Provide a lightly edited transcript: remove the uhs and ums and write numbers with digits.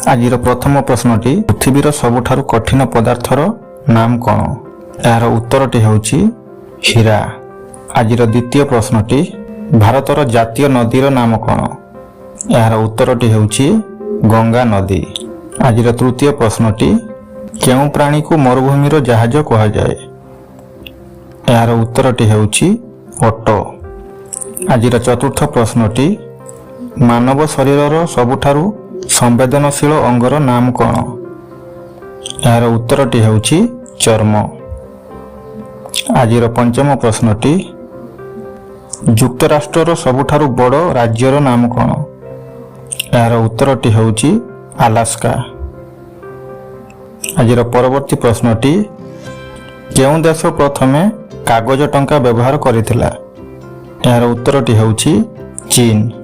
ଆଜିର ପ୍ରଥମ ପ୍ରଶ୍ନଟି, ପୃଥିବୀର ସବୁଠାରୁ କଠିନ ପଦାର୍ଥର ନାମ କ'ଣ? ଏହାର ଉତ୍ତରଟି ହେଉଛି ହୀରା। ଆଜିର ଦ୍ୱିତୀୟ ପ୍ରଶ୍ନଟି, ଭାରତର ଜାତୀୟ ନଦୀର ନାମ କ'ଣ? ଏହାର ଉତ୍ତରଟି ହେଉଛି ଗଙ୍ଗା ନଦୀ। ଆଜିର ତୃତୀୟ ପ୍ରଶ୍ନଟି, କେଉଁ ପ୍ରାଣୀକୁ ମରୁଭୂମିର ଜାହାଜ କୁହାଯାଏ? ଏହାର ଉତ୍ତରଟି ହେଉଛି ଓଟ। ଆଜିର ଚତୁର୍ଥ ପ୍ରଶ୍ନଟି, ମାନବ ଶରୀରର ସବୁଠାରୁ ସମ୍ବେଦନଶୀଳ ଅଙ୍ଗର ନାମ କ'ଣ? ଏହାର ଉତ୍ତରଟି ହେଉଛି ଚର୍ମ। ଆଜିର ପଞ୍ଚମ ପ୍ରଶ୍ନଟି, ଯୁକ୍ତରାଷ୍ଟ୍ରର ସବୁଠାରୁ ବଡ଼ ରାଜ୍ୟର ନାମ କ'ଣ? ଏହାର ଉତ୍ତରଟି ହେଉଛି ଆଲାସ୍କା। ଆଜିର ପରବର୍ତ୍ତୀ ପ୍ରଶ୍ନଟି, କେଉଁ ଦେଶ ପ୍ରଥମେ କାଗଜ ଟଙ୍କା ବ୍ୟବହାର କରିଥିଲା? ଏହାର ଉତ୍ତରଟି ହେଉଛି ଚୀନ।